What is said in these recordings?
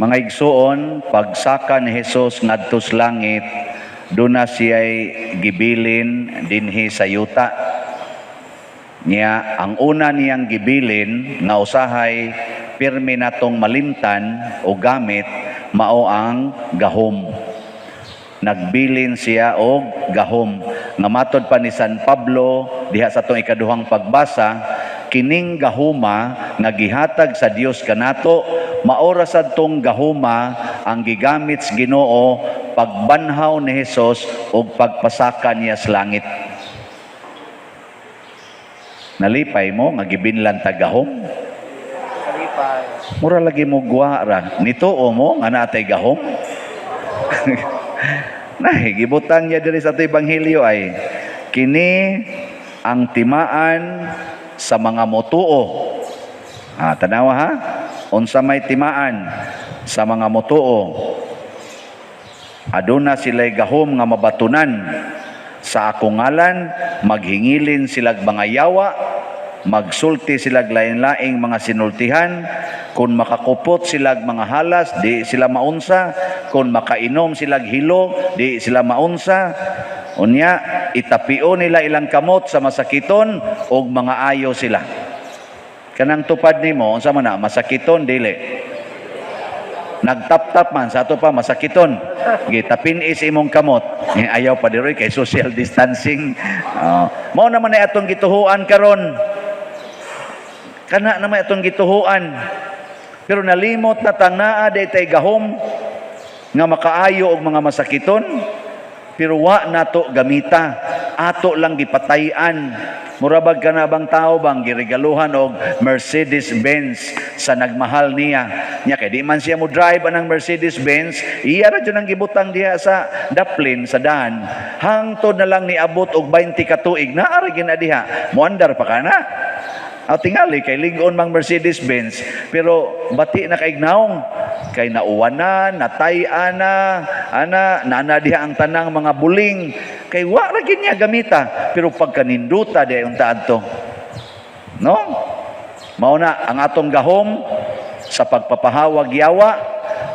Mga igsuon, pagsaka ni Jesus ngadto sa langit, duna siya'y gibilin dinhi sa yuta. Niya, ang una niyang gibilin nga usahay pirmi natong malimtan o gamit mao ang gahom. Nagbilin siya og gahom. Nga matod pa ni San Pablo diha sa atong ikaduhang pagbasa, kining gahuma nga gihatag sa Dios kanato, mao ra sad tong gahuma ang gigamit sa Ginoo pagbanhaw ni Hesus ug pagpasaka niya sa langit. Nalipay mo nga gibinlan ta gahom? Kalipay. Mura lagi mo guwa ra. Nituo mo nga naa tay gahom? Nay, gibutang niya diri sa ato ebanghelyo ay kini ang timaan sa mga motuo. Ah, tanawa ha? Unsa may timaan sa mga motuo? Aduna sila'y gahom nga mabatunan. Sa akong ngalan, maghingilin silag mga yawa, magsulti silag lain-laing mga sinultihan, kung makakupot silag mga halas, di sila maunsa, kung makainom silag hilo, di sila maunsa. Unya, itapio nila ilang kamot sa masakiton og mga ayo sila. Kanang tupad nimo, unsa man na, masakiton dili? Nagtap-tap man sa ato pa, masakiton. Gitapin-is imong kamot. Eh, ayaw pa diroy kay social distancing. Oh. Mao naman ay atong gituhuan karon. Kana naman atong gituhuan. Pero nalimot na tang naa day tay gahom nga makaayo og mga masakiton. Pero wa nato gamita, ato lang gipatay-an. Murabag ka na bang tao bang giregaluhan og Mercedes Benz sa nagmahal niya. Nya kay di man siya mo drive anang Mercedes Benz, iya ra jud ang gibutang diha sa daplin sa daan. Hangtod na lang niabot og 20 ka tuig, naa ra gina diha. Moandar pa kana. Aw, tingali kay lig-on mang Mercedes Benz, pero bati na kay naong kay nauwanan, natay-an na, ana, naana diha ang tanang mga buling kay wa ra gid niya gamita, pero pagkaninduta di unta adto. No? Mao na ang atong gahom sa pagpapahawag yawa,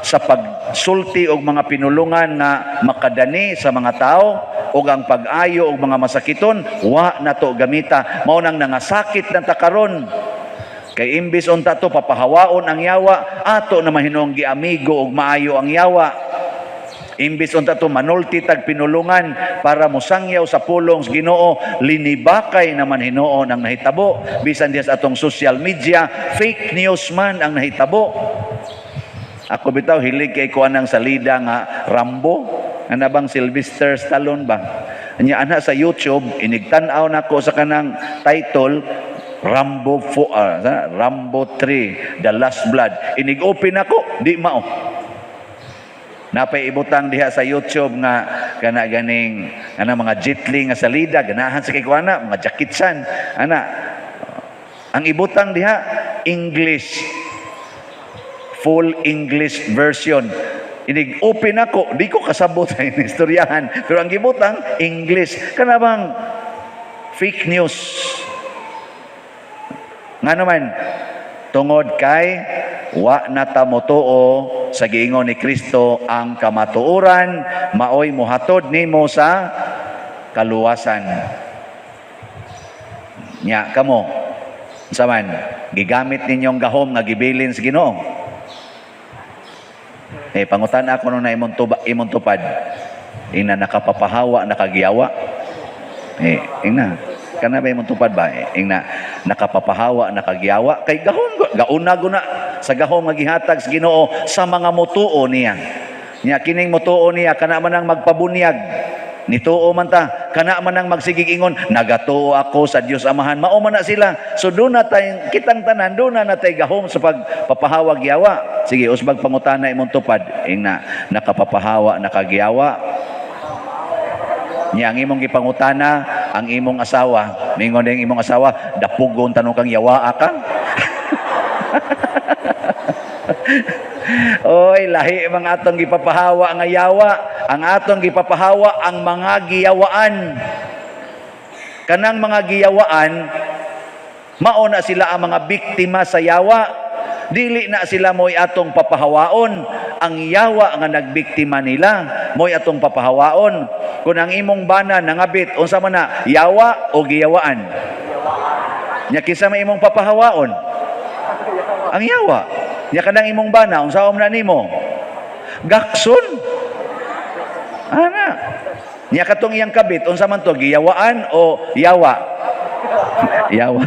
sa pagsulti og mga pinulungan nga makadani sa mga tao ug ang pag-ayo og mga masakiton, wa nato gamita. Mao nang nangasakit na ta karon kay imbis unta to papahawaon ang yawa, ato na mahinong giamigo og maayo ang yawa. Imbis unta to manulti tag pinulungan para mosangyaw sa pulong sa Ginoo, linibakay naman hinuon ang nahitabo. Bisan diha sa atong social media, fake news man ang nahitabo. Ako bitaw hilig kay ko anang salida nga Rambo, ana bang Sylvester Stallone ba? Anya ana sa YouTube, inigtan-aw nako sa kanang title Rambo 4, Rambo 3, The Last Blood. Inig-open ako, di mao. Napay ibutang diha sa YouTube nga kana ganing ana mga Jet Li nga salida, ganahan sa kay ko ana, mga Jackie Chan, ana. Ang ibutang diha English, full English version. Inig open ako, di ko kasabot sa istoryahan. Pero ang gibutang English. Kana bang fake news? Nga naman, tungod kay wa na ta motuo sa giingon ni Kristo, ang kamatuoran maoy mohatod nimo sa kaluwasan. Nya kamo, unsa man gigamit ninyong gahom nga gibilin sa Ginoo? Eh, pangutan ako nung na imong tuba, imong tupad. Ina nakapapahawa, nakagiyawa. Eh, ingna. Kana ba imong tupad ba? Eh, ingna nakapapahawa, nakagiyawa kay gahom gauna guna sa gahom nga gihatag sa Ginoo sa mga mutuo niya. Nya kining mutuo niya, kana man ang magpabunyag. Nituo man ta, kana man ang magsigig ingon, "Nagatuo ako sa Dios Amahan." Mao man na sila. So doon na tay kitang tanan, doon na natay gahom sa pagpapahawag yawa. Sige, usbag pangutana imong tupad. Ingna, nakapapahawa, nakagiyawa. Nya ang imong gipangutana, ang imong asawa. Mingon din imong asawa, "Dapugon tanong kang yawa ka." Oy, lahi mga atong gipapahawa nga yawa. Ang atong gipapahawa ang mga giyawaan. Kanang mga giyawaan, mao na sila ang mga biktima sa yawa. Dili na sila mo'y atong papahawaon. Ang yawa nga nagbiktima nila, mo'y atong papahawaon. Kung ang imong bana nangabit, unsa man na, yawa o giyawaan? Nya kinsa may imong papahawaon? Ang yawa. Nya kanang imong bana, unsa man na nimo? Gakson. Ana. Nya katong iyang kabit, unsa man to, giyawaan o yawa? Yawa.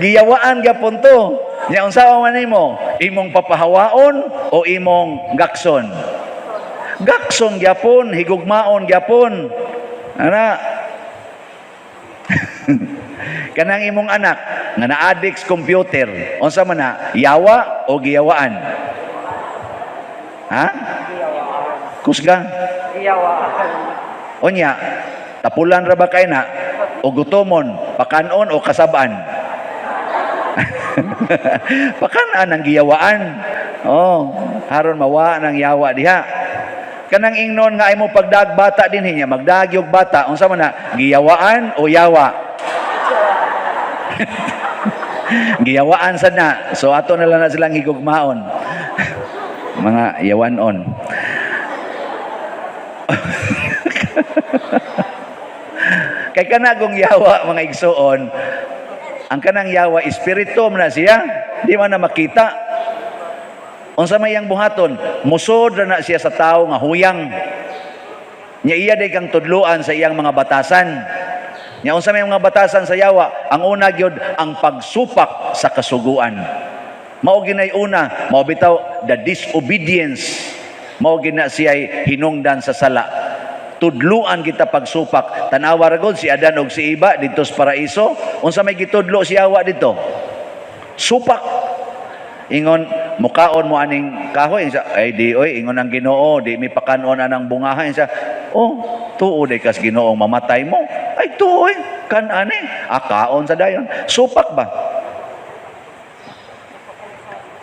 Giyawaan gapon to. Nya unsa man nimo? Imong papahawaon o imong gakson? Gakson gyapon, higugmaon gyapon. Ana. Kanang imong anak nga na-addict sa computer, unsa man na, yawa o giyawaan? Ha? Kusga. Giyawaan. Unya, tapulan ra ba kay na o gutomon, pakanon o kasabaan? Pakanan ang giyawaan. Oh, haron mawa ng yawa diha. Kanang ingnon nga imo pagdag bata dinhi niya, magdagyog bata, unsa man na, giyawaan o yawa? Giyawaan sad na. So ato na lang na silang higugmaon. Mga yawanon. Kay kanagong yawa, mga igsuon, ang kanang yawa espiritu man na siya, di man na makita. Unsa may iyang buhaton, musod ra na siya sa tawo nga huyang. Nya iya day kang tudluan sa iyang mga batasan. Nya unsa may mga batasan sa yawa? Ang una gyud, ang pagsupak sa kasuguan. Mao ginay una, mao bitaw the disobedience. Mao gina siya hinungdan sa sala. Tudluan kita pagsupak. Tanawa ra gud si Adan og si Iba didto sa paraiso. Unsa may gitudlo si Yawa didto? Supak. Ingon, mukaon mo aning kahoy. Insa, ay di oy, ingon ang Ginoo, di mi pakanon anang bungaha. Insa, oh, tuo day kas Ginoo mamatay mo. Ay tuo oy, kan ani, akaon sa dayon. Supak ba?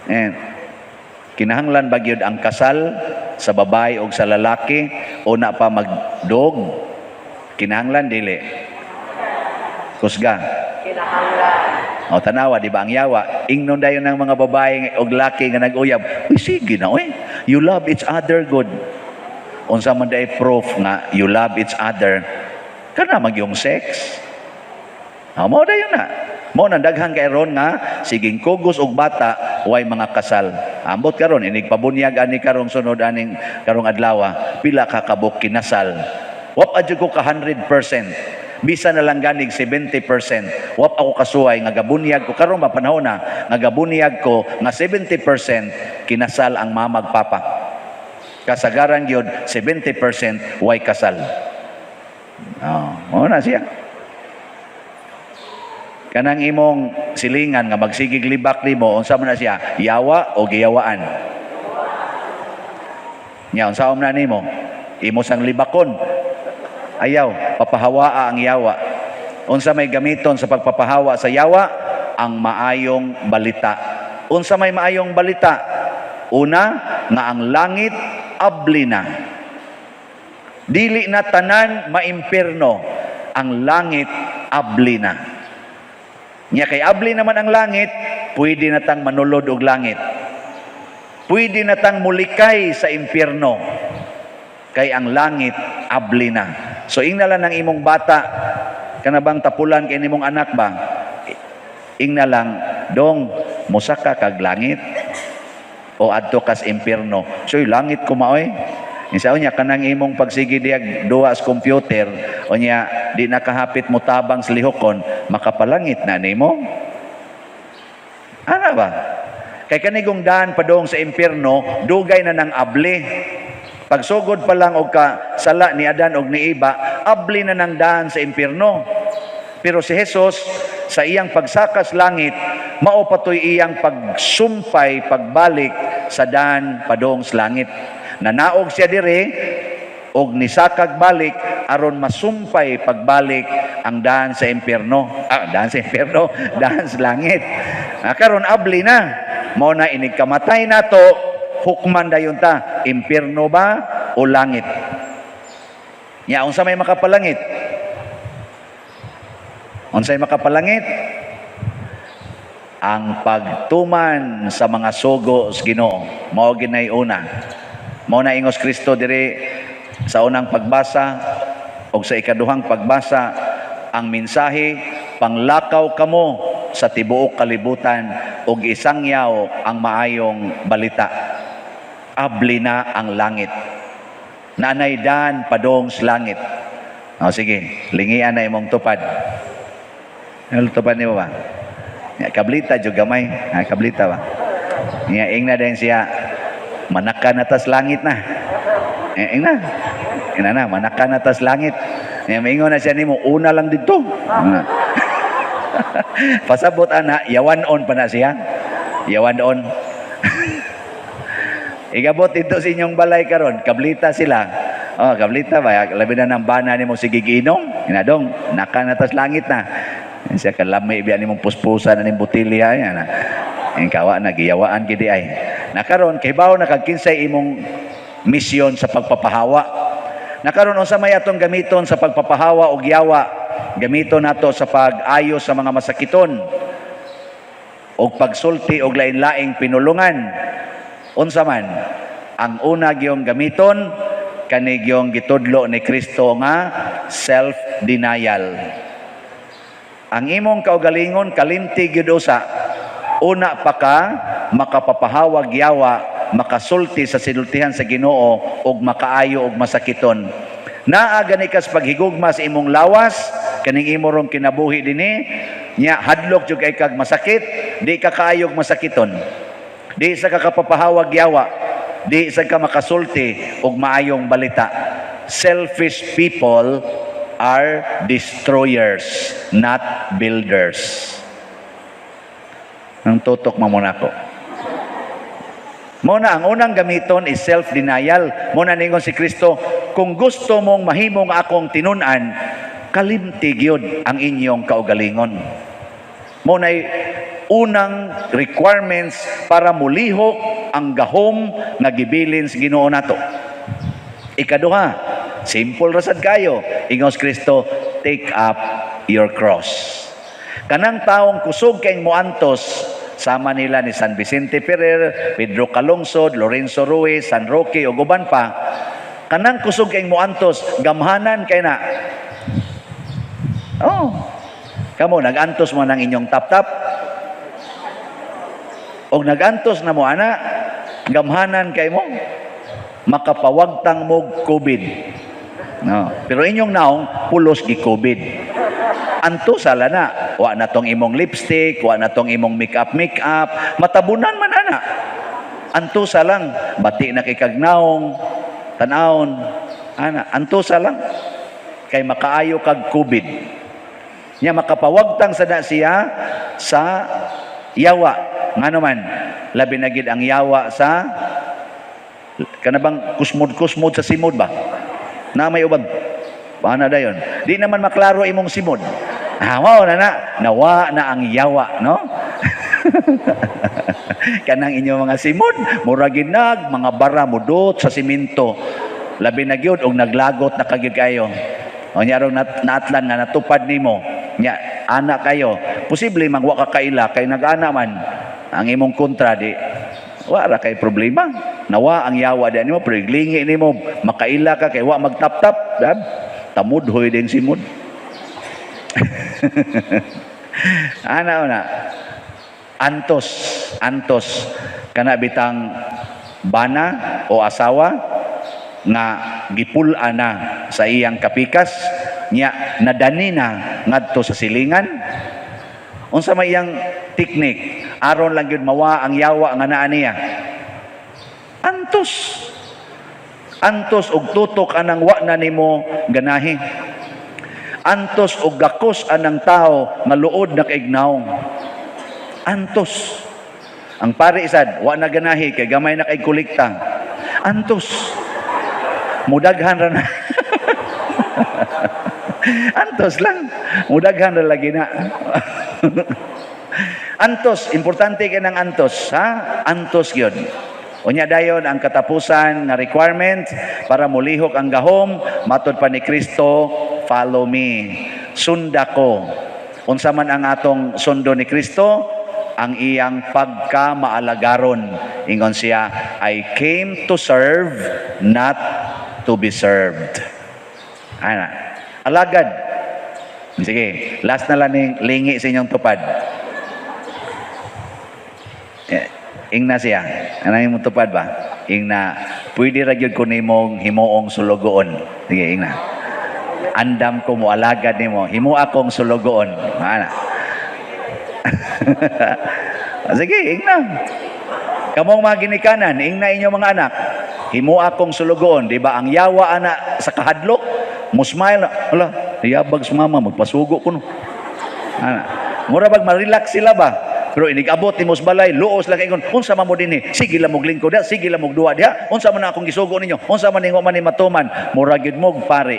Eh, kinahanglan ba gyud ang kasal sa babae o sa lalaki o na pa magdog? Kinahanglan dili? Kusga. Kinahanglan. O tanawa, di ba ang yawa? Ingnon dayon ng mga babae og laki nga nag-uyab. Uy, sige na, uy. You love each other good. Unsa man day proof nga you love each other? Kana magyong sex. Ha, mo dayon na. Mo na daghan kay ron nga siging kugos og bata way mga kasal. Ambot karon inig pabunyag ani karong sunod aning karong adlaw, pila ka kabuk kinasal. Wap adyo ko ka 100%. Bisa na lang ganig 70%. Wap ako kasuway nga gabunyag ko karon ba panahon na nga gabunyag ko nga 70% kinasal ang mama ug papa. Kasagaran gyud 70% way kasal. Oh, mo na siya. Kanang imong silingan nga magsigig libak nimo, unsa man na siya, yawa o giyawaan? Nya unsa man na nimo? Imo sang libakon. Ayaw, papahawaa ang yawa. Unsa may gamiton sa pagpapahawa sa yawa? Ang maayong balita. Unsa may maayong balita? Una, nga ang langit abli na. Dili na tanan maimpirno. Ang langit abli na. Nya kay abli naman ang langit, pwede na tang manulod og langit. Pwede na tang mulikay sa impyerno. Kay ang langit abli na. So ingna lang ng imong bata, kana bang tapulan kay nimong anak ba? Ingna lang, dong, musaka kag langit o adto kas impyerno. So langit ko maoy. Insa niya kanang imong pagsige diyag duwa sa computer o niya di nakahapit mo tabang sa lihokon, makapalangit na nimo. Ana ba? Kay kanigong daan padong sa impyerno, dugay na nang abli. Pagsugod pa lang og ka sala ni Adan og ni Iba, abli na nang daan sa impyerno. Pero si Jesus sa iyang pagsakas langit, mao patoy iyang pagsumpay pagbalik sa daan padong sa langit. Nanaog siya dire og nisakag balik aron masumpay pagbalik ang daan sa impyerno. Ah, daan sa impyerno, daan sa langit. Ah, karon abli na. Mao na inig kamatay nato, hukman dayon ta, impyerno ba o langit? Nya unsa may makapalangit? Unsay makapalangit? Ang pagtuman sa mga sugo sa Ginoo mao ginay una. Mao na ingos Kristo diri sa unang pagbasa o sa ikaduhang pagbasa, ang mensahe, "Panglakaw kamo sa tibuok kalibutan ug isangyaw ang maayong balita. Abli na ang langit." Naanay dan padong sa langit. O sige, lingian na imong tupad. Ano tupad nimo ba? Ya, kablita jud gamay. Ha, kablita ba? Ya, ingna din siya. "Manaka na tas langit na." Eh, ingna. Ingna na, "Manaka na tas langit." Ya, maingon na siya nimo, "Una lang dito." Ah. Pasabot ana, yawan on pa na siya. Yawan on. Igabot dito sa inyong balay karon, kablita sila. Oh, kablita ba? Labi na ng bana nimo sige giinom. Inadong, naka na tas langit na. Yan siya kalami biya nimong puspusan na ning botelya yan. Ang kawa na giyawaan gidi ay. Nakaron kay bawo na kag kinsay imong misyon sa pagpapahawa. Nakaron, unsa may atong gamiton sa pagpapahawa og yawa? Gamiton nato sa pag-ayo sa mga masakiton og pagsulti og lain-laing pinulungan. Unsa man ang una gyong gamiton? Kani gyong gitudlo ni Kristo nga self-denial. Ang imong kaugalingon kalimti gyud usa. Una pa ka makapapahawag yawa, makasulti sa sinultihan sa Ginoo ug makaayo og masakiton. Naa gani kas paghigugma sa imong lawas, kaning imo rong kinabuhi dinhi, nya hadlok jud kay kag masakit, di ka kaayog masakiton. Di sa ka kapapahawag yawa, di sa ka makasulti og maayong balita. Selfish people are destroyers, not builders. Nang tutok mo muna ko. Mo na ang unang gamiton is self-denial. Mo na ningon si Kristo, "Kung gusto mong mahimong akong tinun-an, kalimti gyud ang inyong kaugalingon." Mo na unang requirements para mulihok ang gahom nga gibilin sa Ginoo nato. Ikaduha, simple ra sad kayo. Ingos Kristo, "Take up your cross." Kanang taong kusog kay moantos, sama nila ni San Vicente Ferrer, Pedro Calungsod, Lorenzo Ruiz, San Roque ug uban pa. Kanang kusog kay moantos, gamhanan kay na. Oh. Kamo, nagantos mo ng inyong tap-tap. Og nagantos na mo ana, gamhanan kay mo makapawagtang mo COVID. No. Pero inyong naong pulos gi COVID. Anto sala na, wa na tong imong lipstick, wa na tong imong makeup makeup, matabunan man ana. Antusa lang, bati na kay kag naong, tanawon, ana, antusa lang kay makaayo kag COVID. Nya makapawagtang sa na siya sa yawa. Ngano man, labi na gid ang yawa sa kanabang kusmod-kusmod sa simod ba? Na may uban. Paano dayon? Di naman maklaro imong simod. Ah, mao na na. Nawa na ang yawa, no? Kanang inyong mga simod, mura ginag, mga bara mudot sa simento. Labi na gyud og naglagot na kagyud kayo. O nya rong naatlan nga natupad nimo. Nya ana kayo. Posible mang wa ka kaila kay nag-ana man ang imong kontra, di wa ra kay problema. Nawa ang yawa di nimo, pero iglingi nimo makaila ka kay wa magtap-tap, dab tamudhoy din simod. Ana na. Antos, antos kana bitang bana o asawa nga gipul-an na sa iyang kapikas nya nadani na ngadto sa silingan. Unsa may iyang teknik aron lang gyud mawa ang yawa nga naa niya? Antos, antos og tutok anang wa na nimo ganahi. Antos og gakos anang tao nga luod na kaig nawong. Antos ang pare sad wa na ganahi kay gamay na kay kolekta. Antos, mudaghan ra na. Antos lang, mudaghan ra lagi na. Antos, importante kay ng antos, ha? Antos gyud. Unya dayon ang katapusan nga requirement para mulihok ang gahom, matod pa ni Kristo, "Follow me." Sunda ko. Unsa man ang atong sundo ni Kristo? Ang iyang pagka-maalagaron. Ingon siya, "I came to serve, not to be served." Ana. Alagad. Sige, last na lang ning lingi sa inyong tupad. Eh, ingna siya. Ano yung tupad ba? Ingna, pwede ra gyud ko nimong himuong sulugoon. Sige, ingna. Andam ko mo alagad nimo. Himo akong sulugoon. Ana. Sige, ingna. Kamong mga ginikanan, ingna inyo mga anak. Himo akong sulugoon, di ba? Ang yawa ana sa kahadlok, mo smile, "Ala, yabag sa mama, magpasugo ko no." Ana. Mura bag ma-relax sila ba? Pero inig-abot nimo sa balay, luos lang ingon, "Unsa man mo dinhi? Sige lang mog lingkod diha, sige lang mog duwa diha. Unsa man na akong gisugo ninyo? Unsa man ningo man ni matuman?" Mura gyud mog pare.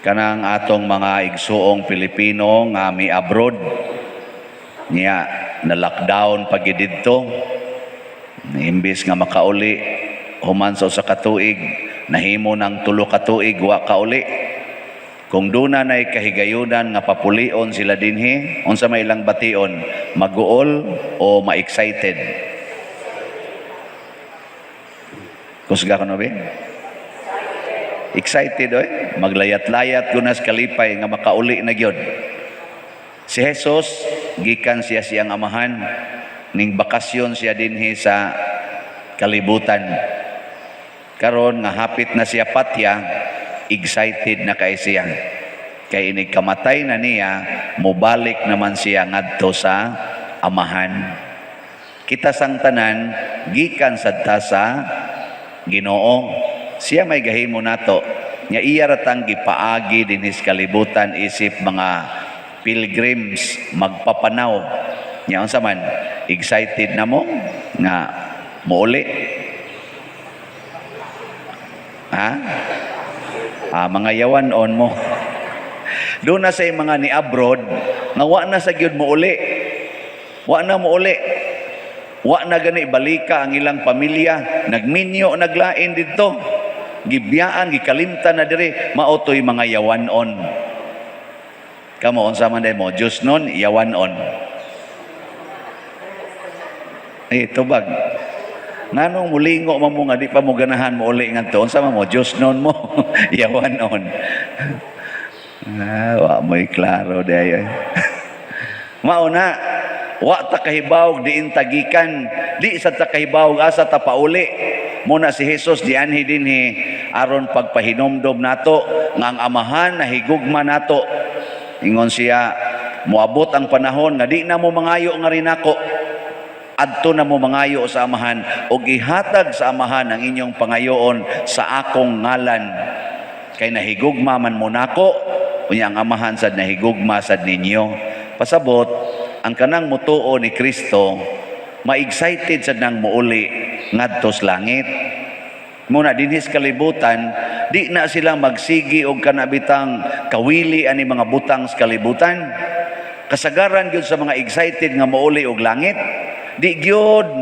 Kanang atong mga igsuong Pilipino nga mi abroad niya na lockdown pag didto, imbis nga makauli human sa usa ka tuig, nahimo ng 3 ka tuig wa kauli. Kung duna nay kahigayunan nga papulion sila dinhi, unsa may ilang bation, maguol o ma-excited? Kusga ko no be? Excited oy, maglayat-layat gunas kalipay nga makauli na gyud. Si Jesus gikan siya siyang amahan, ning bakasyon siya dinhi sa kalibutan. Karon nga hapit na siya patya, excited na kay siya. Kay inig kamatay na niya, mobalik naman siya ngadto sa amahan. Kita sang tanan gikan sadta sa Ginoo. Siya may gahimo nato. Nya iya ratang gipaagi dinhi sa kalibutan isip mga pilgrims, magpapanaw. Nya unsa man, excited na mo nga muuli? Ha? Ah, mga yawan on mo. Doon na sa mga ni abroad nga wa na sa gyud muuli. Wa na muuli. Wa na gani balika ang ilang pamilya, nagminyo naglain didto. Gibiyaan, gikalimtan na diri, mao toy mga yawan-on. Kamo unsa man mo, Diyos nun, yawan-on. Eh, tubag. Nganong mulingo man mo nga di pa mo ganahan mo uli ngadto? Unsa man mo, Diyos nun mo, yawan-on. Ah, wa mo'y klaro di ay. Mao na, wa ta kahibawog diin tagikan, di sa ta kahibawog asa ta pauli. Muna si Jesus dianhi dinhi aron pagpahinomdom nato nga ang amahan nahigugma nato. Ingon siya, moabot ang panahon nga di na mo mangayo nga rinako. Adto na mo mangayo sa amahan og ihatag sa amahan ang inyong pangayoon sa akong ngalan. Kay nahigugma man mo nako, unya ang amahan sad nahigugma sad ninyo. Pasabot, ang kanang mutuo ni Kristo, ma-excited sad nang muuli ngadto sa langit. Muna dinhi sa kalibutan, di na sila magsigi og kanabitang kawili ani mga butang sa kalibutan. Kasagaran gyud sa mga excited nga muuli og langit, di gyud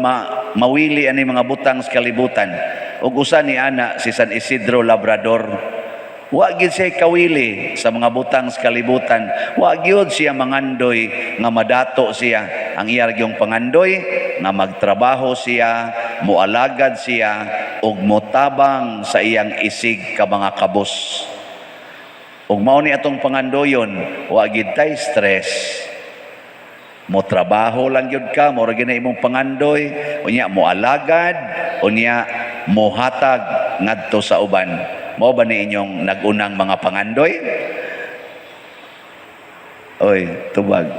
mawili ani mga butang sa kalibutan. Ug usa ni ana si San Isidro Labrador. Wa gyud siya kawili sa mga butang sa kalibutan. Wa gyud siya mangandoy nga madato siya. Ang iya gyung pangandoy nga magtrabaho siya, moalagad siya ug motabang sa iyang isig ka mga kabus. Ug mao ni atong pangandoyon, wa gyud tay stress. Mo trabaho lang gyud ka, mo ra gyud na imong pangandoy, unya mo alagad, unya mohatag ngadto sa uban. Mao ba ni inyong nag-unang mga pangandoy? Oy, tubag.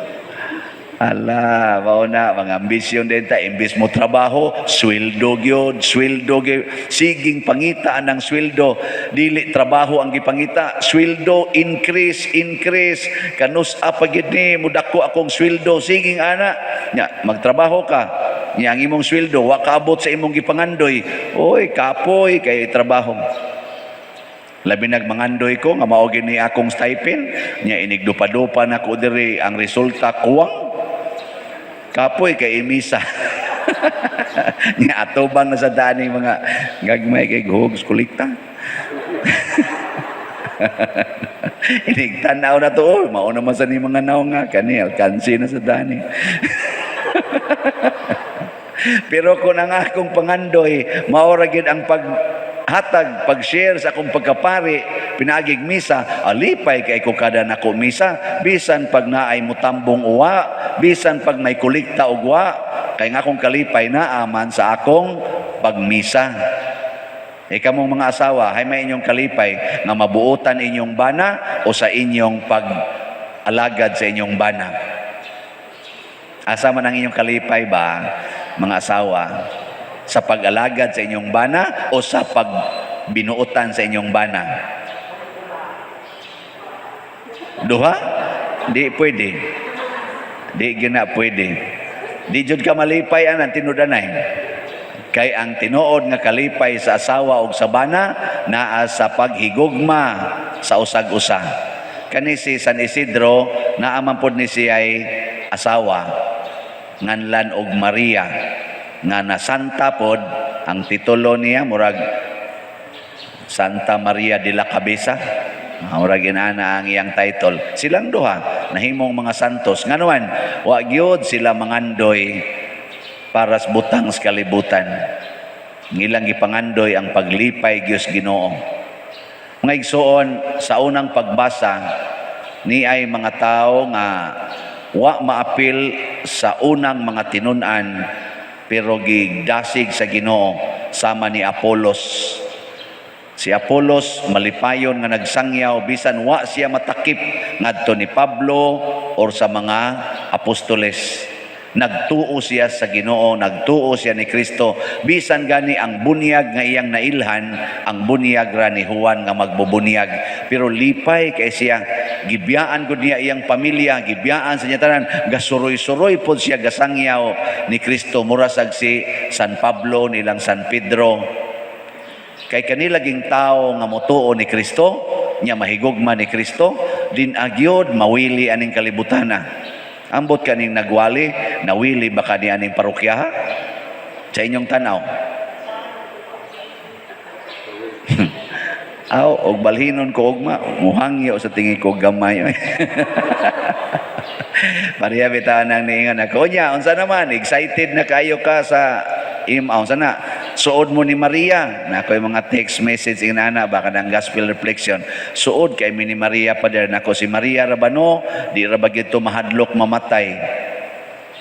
Ala, mao na mga ambisyon din ta, imbis mo trabaho, sweldo gyud, sweldo gyud. Siging pangita ang sweldo, dili trabaho ang gipangita, sweldo increase, increase. Kanus pa gyud ni mudako akong sweldo, siging ana. Nya, magtrabaho ka. Nya ang imong sweldo wa kaabot sa imong gipangandoy. Oy, kapoy kay trabaho. Labi nagmangandoy ko nga mao gini akong stipend, nya inigdupa-dupa nako diri, ang resulta kuwang. Kapoy kay imisa. Nya atubang na sa daaning mga gagmay kay guhogs kolekta. Inig tanaw na to, oh, mao naman sa ni mga naong nga, kani, alkansi na sa dani. Pero kung ang akong pangandoy, mao ra gyud ang paghatag, pag-share sa akong pagkapari, pinaagig misa, alipay kay ko kada nako misa, bisan pag naay mutambong uwa, bisan pag may kolekta og wa, kay nga akong kalipay naa man sa akong pagmisa. E kamong mga asawa, hay may inyong kalipay nga mabuotan inyong bana o sa inyong pag-alagad sa inyong bana? Asa man ang inyong kalipay ba, mga asawa? Sa pag-alagad sa inyong bana o sa pagbinuotan sa inyong bana? Duha? Di pwede. Di gina pwede. Di jud ka malipay anan tinudanay. Kay ang tinuod nga kalipay sa asawa og sa bana naa sa paghigugma sa usag-usa. Kani si San Isidro, naa man pod ni siya'y asawa nganlan og Maria nga nasanta pod. Ang titulo niya murag Santa Maria de la Cabeza. Murag inana ang iyang title. Silang duha nahimong mga santos. Nganuman wa gyud sila mangandoy para sa butang sa kalibutan. Ngilang gipangandoy ang paglipay gyud Ginoo. Mga igsoon, sa unang pagbasa ni ay mga tao nga wa maapil sa unang mga tinun-an pero gidasig sa Ginoo, sama ni Apolos. Si Apolos malipayon nga nagsangyaw bisan wa siya matakip ngadto ni Pablo or sa mga apostoles. Nagtuo siya sa Ginoo, nagtuo siya ni Kristo. Bisan gani ang bunyag nga iyang nailhan, ang bunyag ra ni Juan nga magbubunyag. Pero lipay kay siya, gibiyaan gud niya iyang pamilya, gibiyaan sa niya tanan, gasuroy-suroy pod siya gasangyaw ni Kristo, mura sag si San Pablo nilang San Pedro. Kay kanila ging tao nga motuo ni Kristo, nya mahigugma ni Kristo, din agyod mawili aning kalibutana. Ambot kaning nagwali, nawili ba kani aning parokya, ha? Sa inyong tanaw. Aw, og balhinon ko ugma, muhangyo sa tingin ko gamay. Pareha bitaw nang niingon ako. Unya, unsa naman, excited na kayo ka sa im, ah, unsa na, suod mo ni Maria. Na ako'y mga text message inana ba kanang gospel reflection. Suod kay mi ni Maria, pader. Nako, si Maria Rabano, di ra ba gyud to mahadlok mamatay?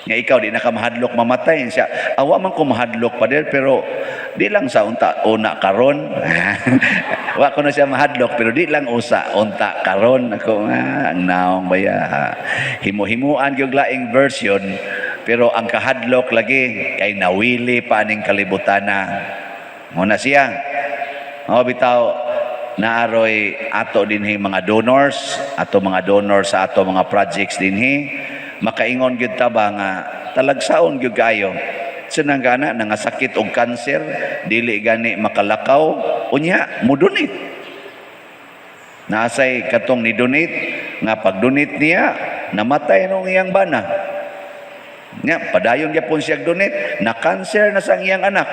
Nga ikaw di na ka mahadlok mamatay siya. Awa man ko mahadlok, pader, pero di lang sa unta una karon. Wa ko na siya mahadlok pero di lang usa unta karon. Ako nga ang naong baya, himo-himuan gyud laing version, pero ang kahadlok lagi kay nawili pa aning kalibutana. Muna siya. Mao bitaw naaroy ato dinhi mga donors, ato mga donors sa ato mga projects dinhi, makaingon gyud ta ba nga talagsaon gyud kaayo. Sinang gana nangasakit og kanser, dili gani makalakaw, unya mo-donate. Naasay katong ni-donate nga pag-donate niya namatay nung iyang bana. Nya padayon gyapon siya donate, na cancer na sa iyang anak.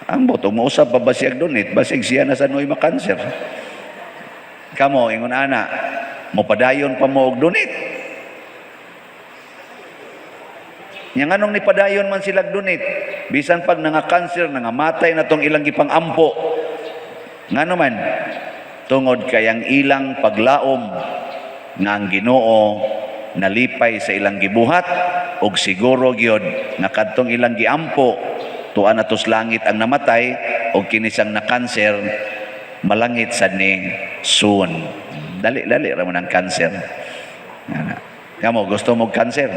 Ambot, umuusap pa ba siya donate? Basig siya na sa noy makanser. Kamo, ingon ana, mopadayon pa mo og donate? Nya nganong nipadayon man sila donate? Bisan pag nanga-cancer, nangamatay na tong ilang gipang-ampo. Ngano man? Tungod kay ang ilang paglaom nga ang Ginoo nalipay sa ilang gibuhat og siguro gyud nga kadtong ilang giampo tuan na tos langit ang namatay og kini siyang na-cancer malangit sad ni soon. Dali-dali ra man ang cancer. Ana. Kamo, gusto mo cancer?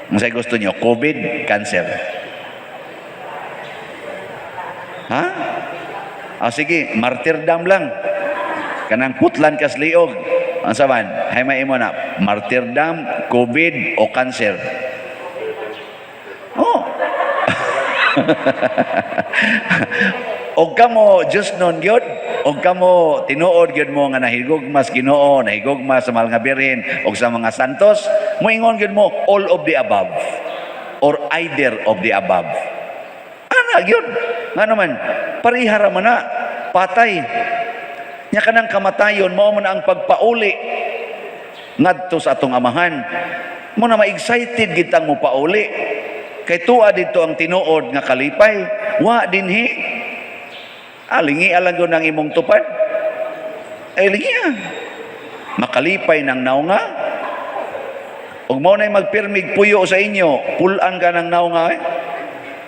Unsay gusto niyo? COVID, cancer? Ha? Ah, sige, martyrdom lang. Kanang putlan kas liog. Ang saban, hay may imo na, martyrdom, COVID o cancer? Oh. Og kamo Diyos nun gyud, og kamo tinuod gyud mo nga nahigugmas Ginoo, nahigugma sa mahal nga Birhen og sa mga santos, moingon gyud mo all of the above or either of the above. Ana gyud. Ngano man, pareha ra man na. Mapatay. Nya kanang kamatayon mao man ang pagpauli ngadto sa atong Amahan. Mao na ma-excited gitang mo pauli. Kay tuwa dito ang tinuod nga kalipay. Wa dinhi. Alingi lang gyud ang imong tupad. Ay lingi ah. Makalipay ng naunga. Ug mao na'y magpirmig puyo sa inyo, pulan ka ng naunga eh.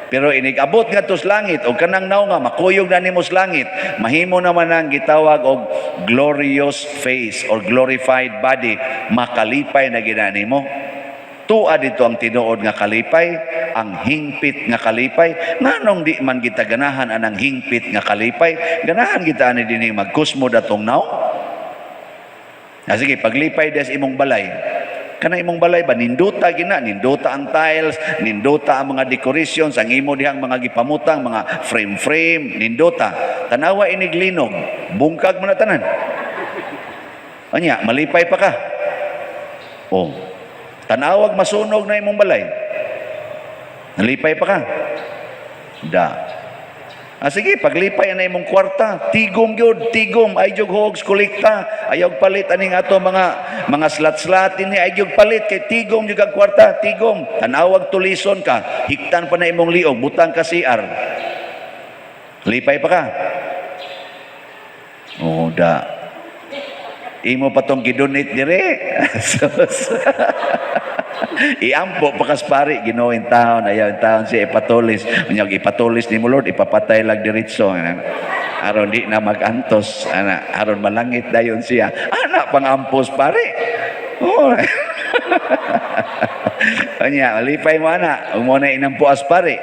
Pero inig-abot nga sa langit og kanang naunga makuyog na nimo sa langit, mahimo naman ang gitawag og glorious face or glorified body, makalipay na gina nimo. Tua dito ang tinuod nga kalipay, ang hingpit nga kalipay. Nganong di man kita ganahan anang hingpit nga kalipay? Ganahan kita ani dinhi magkusmo datong naong? Ah, sige, paglipay des imong balay. Kana imong balay ba nindota gina, nindota ang tiles, nindota ang mga decorations, ang imo dihang mga gipamutang, mga frame-frame, nindota. Tanawa inig linog, bungkag mo na tanan. Anya, malipay pa ka. Oh. Tanawag masunog na imong balay. Nalipay pa ka. Da. Ah, sige, paglipay na imong kwarta, tigom gyud, tigom, ay jug hogs kolekta, ayaw palit aning ato mga slat-slat ini, ay jug palit kay tigom jud ang kwarta, tigom. Tanawag tulison ka, hiktan pa na imong liog, butang ka CR. Lipay pa ka. Oh, da. Imo pa tong gidonate dire. Sus. Iampo pa kas pari, Ginoo in taon, ayaw in taon siya ipatulis. Unyag ipatulis ni mo, Lord, ipapatay lang diretso. Ana. Aron di na magantos, ana, aron malangit dayon siya. Ana pang ampos pare. Oh. Anya, malipay mo ana, ug mo na inampuas pare.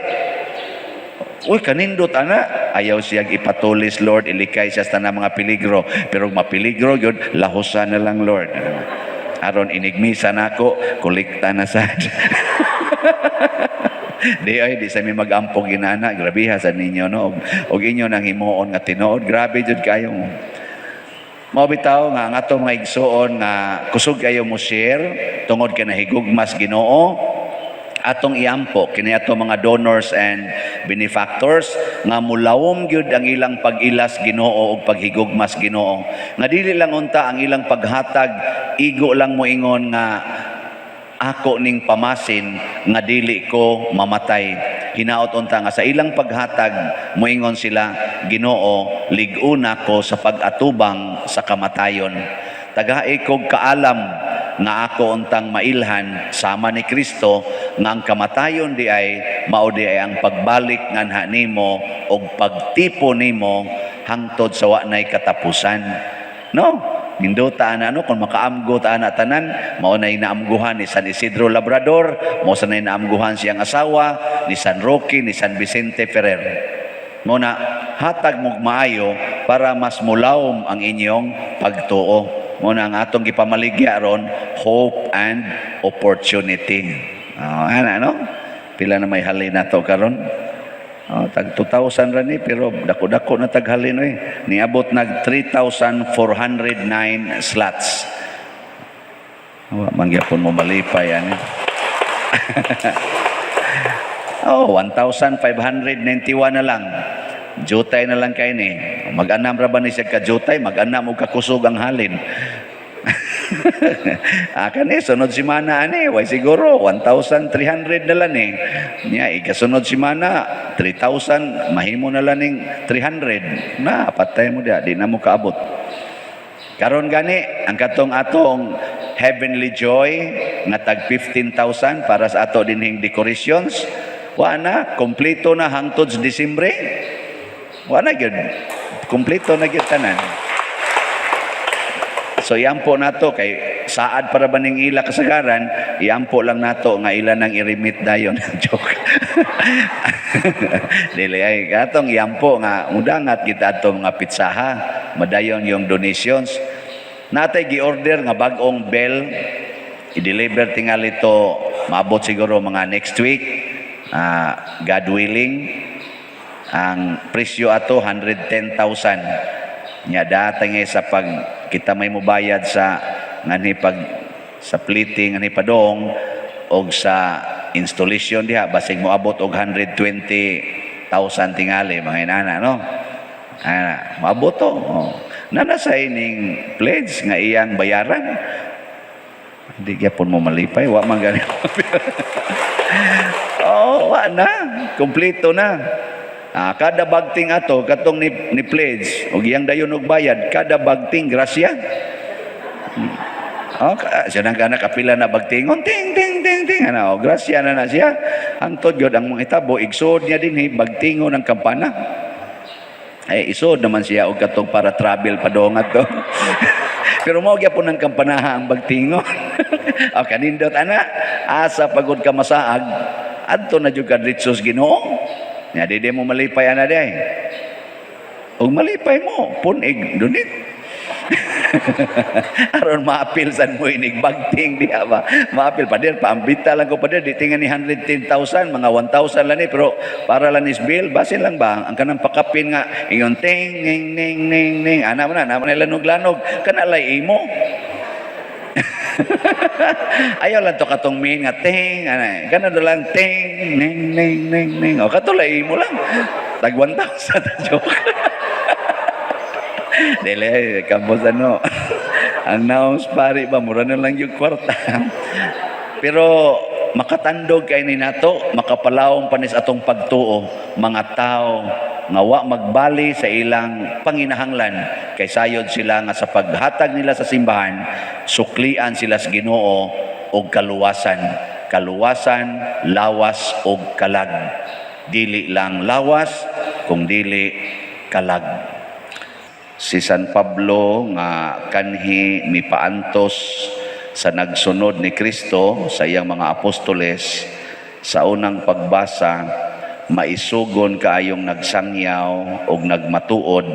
Uy, kanindot ana. Ayaw siya ipatulis, Lord, ilikay siya sa tanang mga peligro. Pero mapeligro yun, lahusan na lang, Lord. Aron inigmisa nako, kolekta na sad. Di ay di sa mi mag-ampog ginana, grabeha sa ninyo, no. Og inyo nang himuon nga tinuod, grabe jud kayo. Mao bitaw nga ang ato mga igsuon nga kusog kayo mo share tungod kay nahigugmas Ginoo, atong iampo kini ato mga donors and benefactors nga mulawom gyud ang ilang pag-ilas Ginoo ug paghigugmas Ginoo, nga dili lang unta ang ilang paghatag igo lang moingon nga ako ning pamasin nga dili ko mamatay. Hinaot unta nga sa ilang paghatag moingon sila, "Ginoo, lig-una ko sa pag-atubang sa kamatayon. Tagai kog kaalam nga ako untang mailhan sama ni Kristo, nga ang kamatayon di ay mao di ay ang pagbalik nganha nimo og pagtipo nimo hangtod sa wa nay katapusan," no? Nindota ana, no? Kung makaamgo ta ana tanan, mao nay naamguhan ni San Isidro Labrador, mao sa nay naamguhan siyang asawa ni San Roque, ni San Vicente Ferrer. Mao na hatag mog maayo para mas mulawom ang inyong pagtuo. Mao na ang atong gipamaligya ron, hope and opportunity. Oh, ana, no? Pila na may halin nato karon? Oh, tag 2,000 ra ni, pero dako-dako na taghalin oy. Niabot nag 3,409 slots. Wa man gyapon mo malipay ani. Oh, 1,591 na lang. Jutay na lang kay ni. Mag-anam ra ba ni siya ka jutay, mag-anam og kakusog ang halin. Ah, kani sunod semana ani, way siguro 1,300 na lang eh. Nya ikasunod semana 3,000, mahimo na lang ning 300. Na patay mo dia, di na mo kaabot. Karon gani ang katong atong Heavenly Joy nga tag 15,000 para sa ato dinhing decorations, wa na kompleto na hangtod sa Disyembre. Wa na gyud. Kompleto na gyud tanan. So iampo nato kay saad para ba ning ila kasagaran, iampo lang nato nga ila nang i-remit dayon. Joke. Dili ay katong iampo nga mudangat kita ato mga pitsaha, madayon yung donations. Natay gi-order nga bag-ong bell, i-deliver tingali to, maabot siguro mga next week. Ah, God willing, ang presyo ato 110,000. Nya datang sa pag kita may mubayad sa nganhi pag sa plating nganhi padong og sa installation diha, basig moabot og 120,000 tingali, mga inana, no? Ah, maboto. Oh. Nana sa ining pledge nga iyang bayaran. Hindi gyapon mo malipay, wa man gani. Oh, wa na. Kompleto na. Ah, kada bagting ato katong ni pledge og iyang dayon og bayad, kada bagting grasya. Oh, siya nang kana kapila na bagtingon, ting ting ting ting, ana, oh, grasya na na siya. Hangtod gyud ang mga itabo, igsood niya dinhi bagtingon ang kampana. Ay, isod naman siya og katong para travel padong ato. Pero mao gyapon ang kampanaha ang bagtingon. O kanindot ana, asa pagod ka masaag, adto na jud ka diretso sa Ginoo. Nya di mo malipay ana day. Og malipay mo, punig donate. Aron maapil san mo inig bagting diha ba. Maapil pader, paambita lang ko, pader, di tingan ni 110,000, mga 1,000 lang ni, pero para lang is bill, basin lang ba ang kanang pakapin nga ingon ting ning ning ning ning, ana man na, ana man lanog-lanog kana lay imo. Ayaw lang to katong main nga ting, ana kana do lang ting ning ning ning ning, o kato lay imo lang tag 1,000, joke. Dili, kambos ano. Ang naong pari ba, mura na lang yung kwarta. Pero makatandog kay ni nato, makapalawom panis atong pagtuo, mga tao nga wa magbali sa ilang panginahanglan kay sayod sila nga sa paghatag nila sa simbahan, suklian sila sa Ginoo og kaluwasan, kaluwasan lawas og kalag, dili lang lawas kung dili kalag. Si San Pablo nga kanhi mipaantos sa nagsunod ni Kristo sa iyang mga apostoles, sa unang pagbasa, maisugon kaayong nagsangyaw og nagmatuod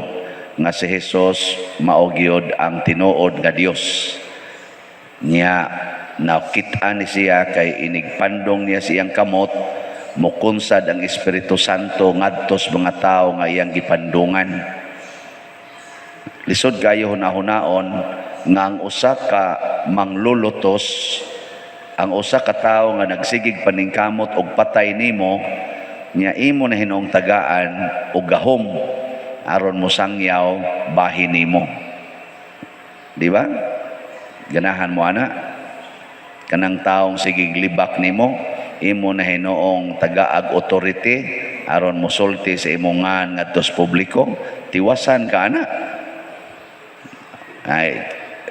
nga si Jesus mao gyud ang tinuod nga Dios. Nya nakit-an ni siya kay inigpandong niya siyang kamot, mukunsad ang Espiritu Santo ngadto sa mga tao nga iyang gipandungan. Lisod kayo hunahunaon nga ang usa ka manglulutos, ang usa ka tawo nga nagsigig paningkamot og patay nimo, nya imo na hinuong tagaan og gahom aron mosangyaw bahin nimo. Di ba? Ganahan mo ana? Kanang taong sigig libak nimo, imo na hinuong tagaag authority aron mosulti sa imong ngan ngadto sa publiko, tiwasan ka ana. Ay,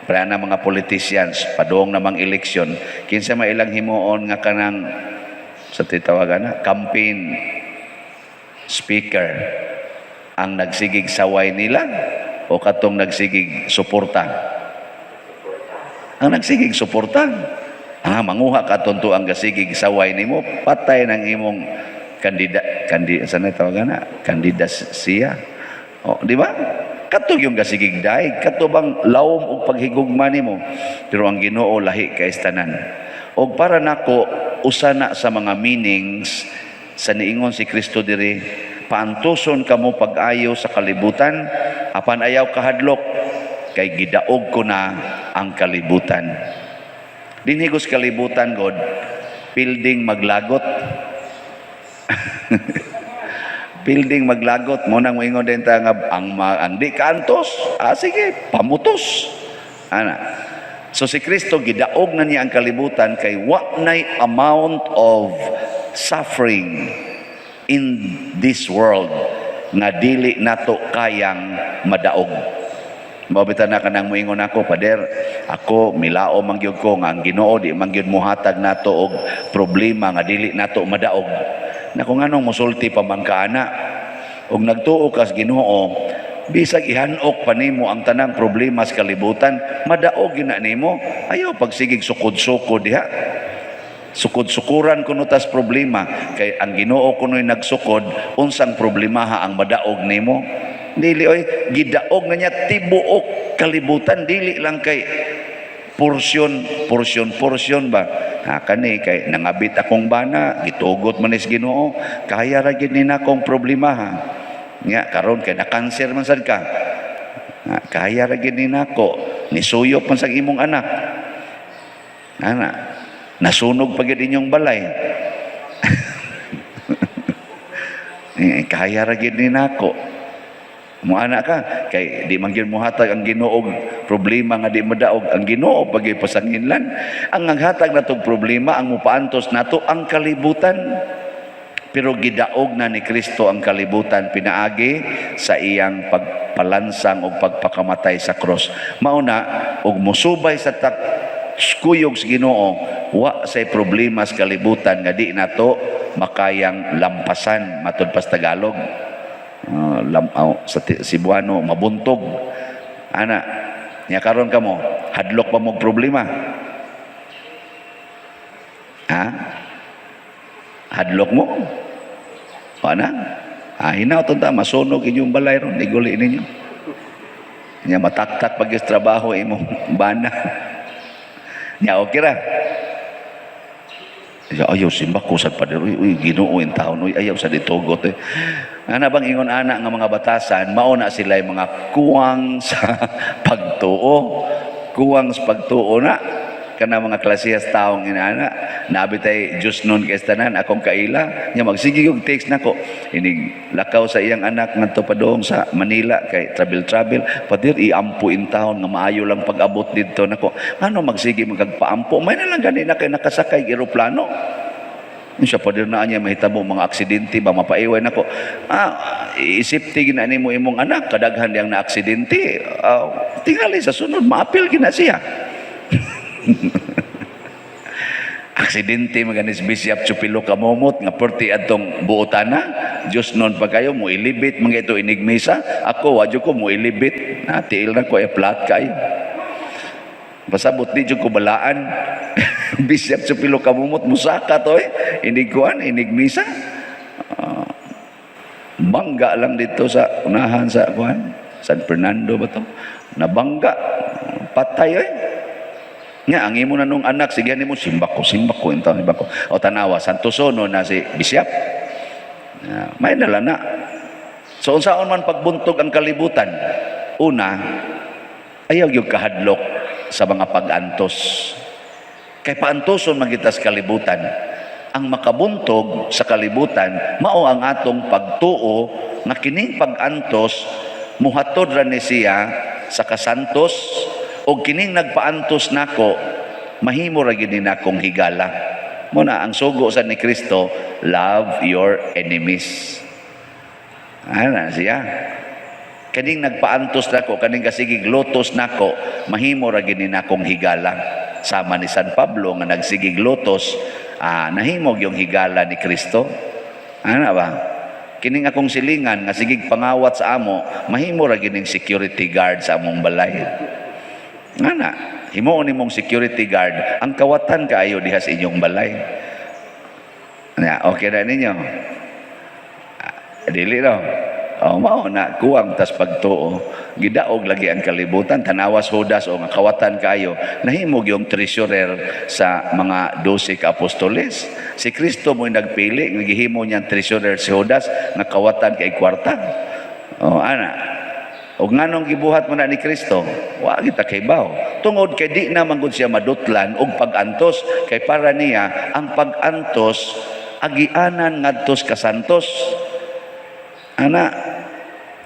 para na mga politicians, padung namang eleksyon, kinsa may ilang himuon nga kanang sa titawagan na campaign speaker, ang nagsigig saway nila o katong nagsigig suporta? Ang nagsigig suporta. Ah, manguha ka tunto ang gasigig saway nimo, patay ng imong kandida kandi sa na tawagan na kandidasiya. O, di ba? Kato yung gasigig daig, kato bang lawom og paghigugma nimo. Pero ang Ginoo lahi kay tanan. Og para nako, usa na sa mga meanings sa niingon si Kristo diri, "Paantuson kamo pag-ayo sa kalibutan, apan ayaw kahadlok kay gidaog ko na ang kalibutan." Dinhi sa kalibutan god, pilding maglagot. Pilding maglagot mo nang moingon din ta nga ang di kaantos, ah sige, pamutos. Ana. So si Kristo gidaog na niya ang kalibutan kay wa nay amount of suffering in this world nga dili nato kayang madaog. Mao bitaw na kanang moingon ako, "Pader, ako milao man gyud ko nga ang Ginoo di man gyud mohatag nato og problema nga dili nato madaog." Nako, nganong mosulti pa man ka ana? Og nagtuo ka sa Ginoo, bisag ihanok pa nimo ang tanang problema sa kalibutan, madaog gyud na nimo. Ayaw pagsigig sukod-sukod diha. Sukod-sukuran kuno tas problema kay ang Ginoo kuno'y nagsukod, unsang problemaha ang madaog nimo? Dili oy, gidaog na niya tibuok kalibutan, dili lang kay porsyon, porsyon, porsyon ba. Ha, kani kay nangabit akong bana, gitugot man is Ginoo, kaya ra gyud ni nakong problema ha. Nya karon kay na-cancer man sad ka. Ha, kaya ra gyud ni nako, nisuyop man sa imong anak. Ana, nasunog pa gyud inyong balay. Eh, kaya ra gyud ni nako. Muana ka kay di man gyud mohatag ang Ginoo og problema nga di madaog. Ang Ginoo pagay pasanginlan. Ang naghatag natog problema, ang mupaantos nato, ang kalibutan. Pero gidaog na ni Kristo ang kalibutan pinaagi sa iyang pagpalansang o pagpakamatay sa cross. Mao na og musubay sa tak kuyog sa Ginoo, wa say problema sa kalibutan nga di nato makayang lampasan, matud pa sa Tagalog. Sa Cebuano, mabuntog. Ana, nya karon kamo, hadlok pa mo problema? Ha? Hadlok mo? Ana? Ah, hinaw ta masunog inyong balay ron, iguli ninyo. Nya mataktak pag trabaho imong bana. Nya okay ra. Ya, ayaw simba ko sa pader. Uy, uy, Ginoo in taon. Uy, ayaw sa ditugot. Eh. Ana bang ingon ana nga mga batasan, mao na sila yung mga kuwang sa pagtuo. Kuwang sa pagtuo na. Kana mga klasehas taong inana. Nabi tay Diyos nun kay tanan akong kaila. Nya magsige og text nako. Inig lakaw sa iyang anak ngadto padung sa Manila kay travel travel. "Pader, iampo in taon nga maayo lang pag-abot didto nako." Ano magsige magagpaampo? May na lang gani na kay nakasakay eroplano. Siya, "Pader, na niya mahitabo mga aksidente ba, mapaiway nako." Ah, isipti gina nimo imong anak, kadaghan diyang na aksidente. Ah, tingali sa sunod maapil gina siya. Aksidente maganis Bishop Chupilo Kamomot nga perti adtong buotana. Diyos nun pa kayo mo ilibit mga ito inigmisa. Ako wadyo ko mo ilibit na tiil na ko e flat kayo. Pasabot di jud ko balaan. Bishop Chupilo Kamumot musaka to eh. Inig kuan, inig misa. Ah, bangga lang dito sa unahan sa kuan. San Fernando ba to? Nabangga. Patay eh. Nga, ang imo na nung anak, sige nimo, simba ko, intaw, simba ko. O tanawa, Santo Sono na si Bishop. Ah, may dala na. So, unsaon man pagbuntog ang kalibutan? Una, ayaw yung kahadlok sa mga pag-antos. Kay paantoson man kita sa kalibutan. Ang makabuntog sa kalibutan, mao ang atong pagtuo nga kining pag-antos muhatod ra ni siya sa kasantos o kining nagpaantos nako mahimo ra gid ni nakong higala. Mo na ang sugo sa ni Kristo, "Love your enemies." Ana siya. Kaning nagpaantos nako, kaning kasigig lotos nako, mahimo ra gid ni nakong higala. Sama ni San Pablo nga nagsigig lotos, ah, nahimog yung higala ni Kristo. Ana ba? Kining akong silingan nga sigig pangawat sa amo, mahimo ra gid ning security guard sa among balay. Ana, himuon nimong security guard, ang kawatan kaayo diha sa inyong balay. Na, okay na ninyo? Ah, dili no. Oh, mao na kuwang tas pagtuo. Gidaog lagi ang kalibutan, tanawas Judas o nga kawatan kayo, nahimog yung treasurer sa mga 12 ka apostoles. Si Kristo mo'y nagpili, nga gihimo niyang treasurer si Judas nga kawatan kay kwarta. Oh, ana. Og nganong gibuhat mo na ni Kristo? Wa kita kaybaw. Tungod kay di na man gud siya madutlan og pag-antos, kay para niya ang pag-antos agianan ngadtos kasantos. Ana,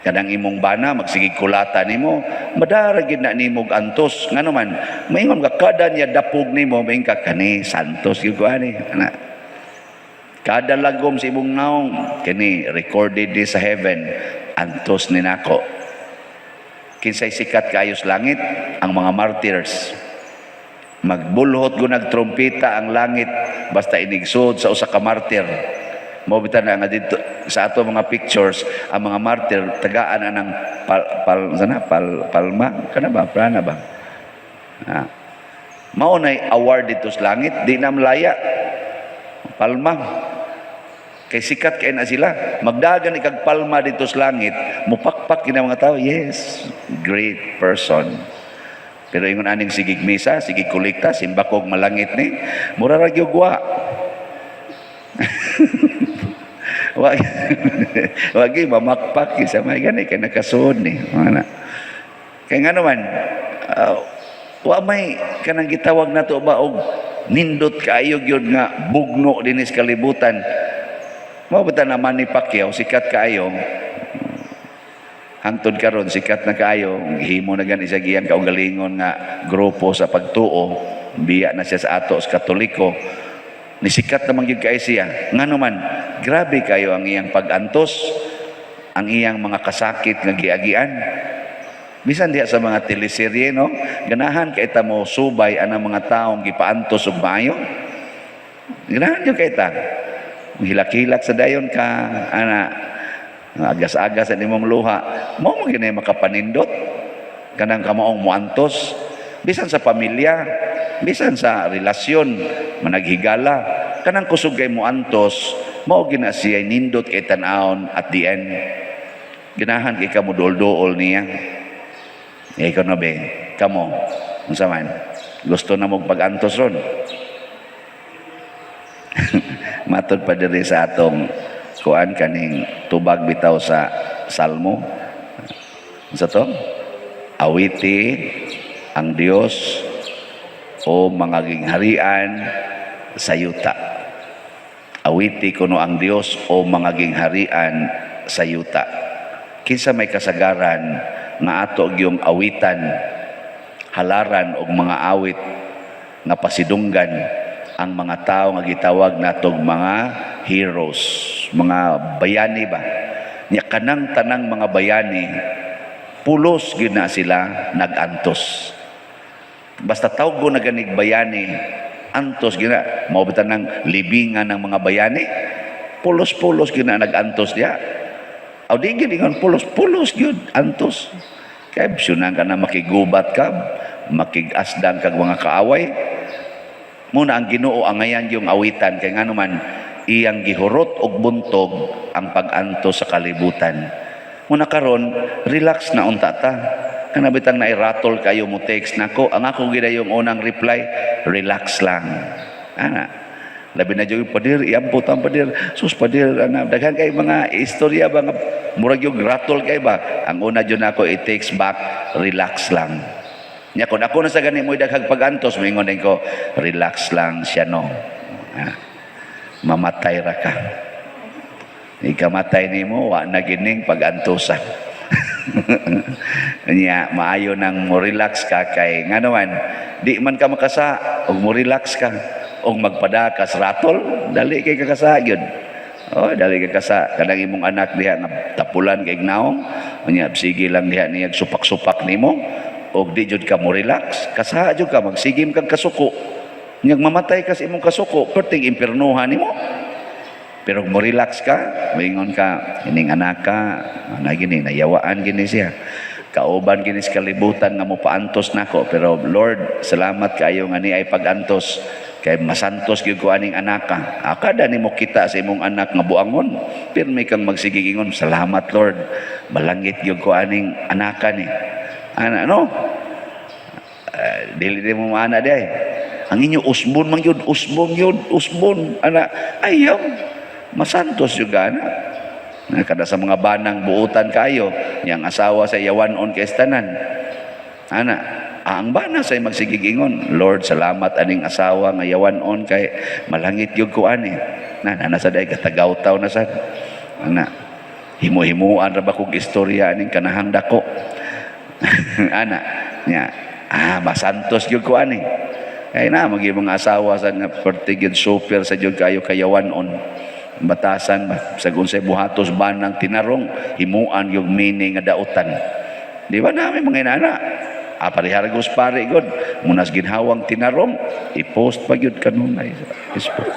kanang imong bana magsigig kulata nimo, madara gid na nimo og antos. Ngano man, maingon ka kada niya dapog nimo, maingon ka, "Kani santos gyud ko ani." Ana. Kada lagom sa imong naong, kini recorded di sa heaven, antos ni nako. Kinsay sikat kaayo sa langit? Ang mga martyrs. Magbulhot ko nagtrompeta ang langit basta inigsud sa usa ka martyr. Mao bitaw na nga dito sa ato mga pictures, ang mga martyr tagaan anang pal, pal sana pal, palma kana ba, prana ba? Ah. Mao nay award dito sa langit, di na malaya. Palma. Kay sikat kay na sila. Magdagan ikag palma dito sa langit, mupakpak kina mga tao, "Yes, great person." Pero ingon aning sigig misa, sigig kolekta, simbakog malangit ni, mura ra gyud wa. Wag wagi mamakpak sa may gani kay nakasuod ni. Ana. Kay nga naman, wa may kanang gitawag nato ba og nindot kaayo gyud nga bugno dinis kalibutan. Mao ba na Manny Pacquiao sikat kaayo? Hangtod karon sikat na kaayo, himo na gani siya giyang kaugalingon nga grupo sa pagtuo, biya na siya sa ato sa Katoliko. Nisikat naman gyud kay siya. Ngano man, grabe kayo ang iyang pag-antos, ang iyang mga kasakit nga giagian. Bisan diha sa mga teleserye, no? Ganahan kay ta mo subay anang mga taong gipaantos og maayo. Ganahan gyud kay ta. Hilak-hilak sa dayon ka, ana, agas-agas sa nimong luha. Mao mo gini makapanindot. Kanang kamaong muantos. Bisan sa pamilya, bisan sa relasyon, managhigala, kanang kusog kay muantos, mao gina siya nindot kay tan-awon at the end. Ganahan kay ka mo duol-duol niya. Eh, ikaw na be, kamo, unsa man, gusto na mo pag-antos ron? Matod pa diri sa atong kuan, kaning tubag bitaw sa Salmo. Unsa to? Awiti ang Dios, o mga gingharian sa yuta. Awiti kuno ang Dios, o mga gingharian sa yuta. Kinsa may kasagaran nga ato gyung awitan, halaran og mga awit nga pasidunggan ang mga tao nga gitawag natog mga heroes, mga bayani ba? Nya kanang tanang mga bayani, pulos gyud na sila nag-antos. Basta tawgo na ganig bayani, antos gyud na. Mao ba ng libingan ng mga bayani? Pulos-pulos gyud na nag-antos diya. Aw, di gyud ingon pulos-pulos gyud antos. Kay syunan ka na makigubat ka, makig-asdang kag mga kaaway. Muna ang Ginoo angayan yung awitan kay ngano man iyang gihurot og buntog ang pag-antos sa kalibutan. Muna karon, relax na unta ta. Kana bitang nairatol kayo mo text nako, ang ako gid yung unang reply, relax lang. Ana. Labi na jud, "Pader, iampo ta, pader. Sus, pader, ana, daghan kay mga istorya ba nga murag yung ratol kay ba." Ang una jud nako i-text back, "Relax lang." Nya kung ako na sa gani mo daghang pag-antos, moingon din ko, "Relax lang siya, no." Ah, mamatay ra ka. Ikamatay nimo, wa na gining pag-antosa. Nya maayo nang mo relax ka kay ngano man di man ka makasa og mo relax ka og magpadakas ratol, dali kay kakasa gyud. Oh, dali kay kasa kanang imong anak diha nga tapulan kay naong, unya sige lang diha niya supak-supak nimo og di jud ka mo relax, kasa jud ka, magsigim kag kasuko. Nya mamatay ka sa imong kasuko, perting impiernohan nimo. Pero kung mo relax ka, maingon ka, "Ining anak ka, ana gini, nayawaan gini siya. Kauban gini sa kalibutan nga mo paantos nako. Pero Lord, salamat kayo nga ni ay pagantos. Kay masantos gyud ko aning anak ka." Akada nimo kita sa imong anak nga buangon. Pirmi kang magsigigingon, "Salamat, Lord. Malangit gyud ko aning anaka ni." Ana, no? Dili di mo maana di ay. Ang inyo usbon man yun, usbon yun, usbon. Ana, ayaw. Masantos yung ana. Na kada sa mga banang buutan kayo, yang asawa sa yawanon kay tanan. Ana, ang bana sa magsigigingon, "Lord, salamat aning asawa nga yawanon kay malangit gyud ko ani." Na na sa day katagaw-taw na sad. Ana, himo-himuan ra ba kog istorya aning kanahang dako. Ana, nya, masantos gyud ko ani. Kay na magi mga asawa sa nga perti gyud super sa gyud kayo kayawanon. Batasan ba sa unsay buhatos banang tinarong, himuan yung meaning nga dautan. Di ba nami mga inana? Parihargos pare god. Munas ginhawang tinarong, i-post pa gyud kanunay sa Facebook.